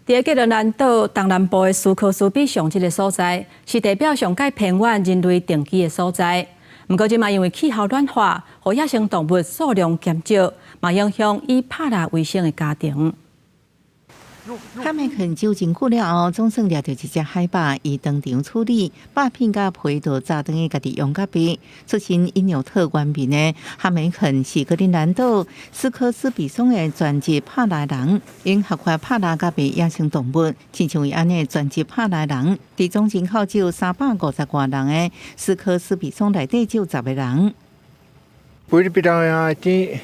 佇格陵蘭島東南部的斯科斯比松這个所在，是地表上蓋偏遠人類定居的所在。毋過這馬因為氣候暖化，予野生動物數量減少，嘛影響以拍獵為生的家庭。哈密肯就真久了後，總算掠著一隻海豹，伊當場處理，肉片佮皮都炸轉去家己用佮賣。出身因紐特原民的哈梅肯是格陵蘭島斯科斯比松的專職拍獵人，𪜶合法拍獵佮賣野生動物，親像伊按呢專職拍獵人，佇總人口只有350外人的斯科斯比松內底只有10個人。 Puili ti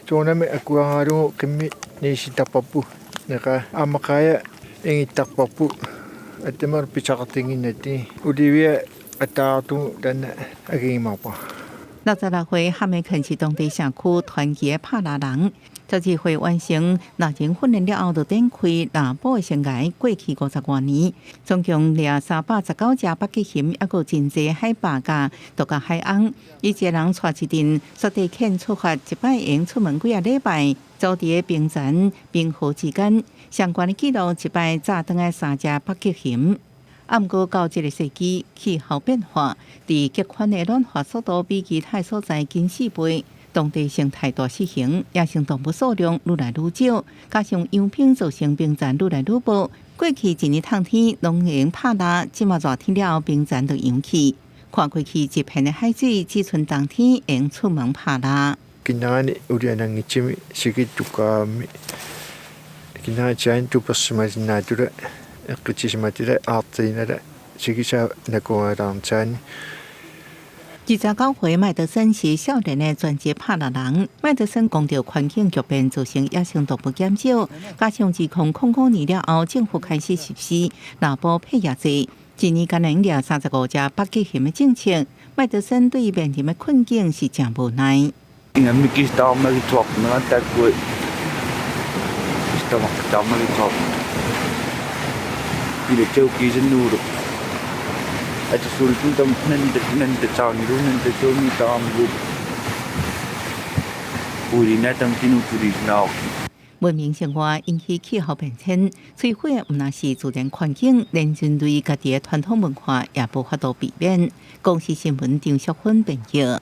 tuonami akuangaru kimi nisitapapu naka amakaya ingitaqparpu atamar pichaqartinginnati ulivia ataartu tanna agingimapa。 66歲哈梅肯是當地社區團結拍獵人，14歲完成獵人訓練了後，就展開獵捕的生涯。過去50外年，總共掠319隻北極熊，抑閣真濟海豹佮獨角海魟。伊一个人帶一陣雪地犬出發，一擺會出門幾仔禮拜，走佇冰層冰河之間，相關的記錄一擺炸轉來三隻北極熊。啊，毋過到這个世紀，氣候變化，佇極寬的暖化速度比其他所在緊4倍，當地生態大失衡，野生動物數量愈來愈少，加上融冰造成冰層愈來愈薄。過去一年冬天攏會用拍獵，這馬熱天了後冰層就融去。看過去一片的海水，只賰冬天會用出門拍獵。 Kinnarani ulianangitsimi sikittukaammi kinnari tupersimatinnaatula eqqitisimatila aartiinala sikisa nakuangalaartaani。 29歲麥德森是少年的專職拍獵人。麥德森講著環境劇變造成野生動物減少，加上2005年了後，政府開始實施獵捕配額制，一年敢能掠35隻北極熊的政策。麥德森對面臨的困境是誠無奈。 Ingamikistaqmagituaq takkui istamaq ilachaukisannuuruq atasultuntam nanda nanda taangilunnanta tuumi taamilu uilinatam tinuturisnaaq。 文明生活引起氣候變遷，摧毀的毋但是自然環境，連人類家己的傳統文化也無法度避免。公視新聞張淑芬編譯。